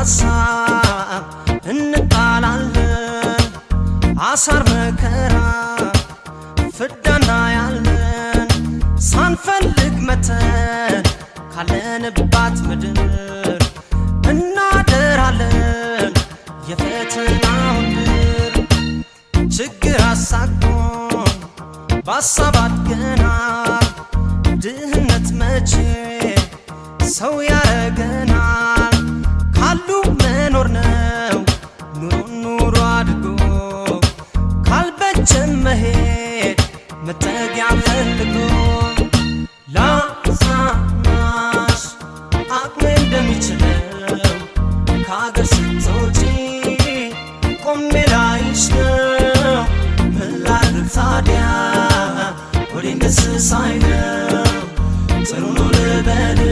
ሀሳብ እንጣላለን፣ አሳር መከራ ፍዳና ያለን ሳንፈልግ መተን ካለንባት ምድር እናደራለን የፈተናውን ድር። ችግር አሳቆን በሀሳብ አድገናል። ድህነት መቼ ሰው ያረገናል? ካሉ መኖር ነው ኑሮን ኑሮ አድርጎ፣ ካልበጀም መሄድ መጠጊያ ፈልጎ። ላጽናናሽ አቅሜ እንደሚችለው፣ ከአገር ስትወጪ ቆሜ ላይሽ ነው። ምን ላድርግ ታዲያ ሆዴን ደስ ሳይለው? ጥሩ ነው ልበልሽ?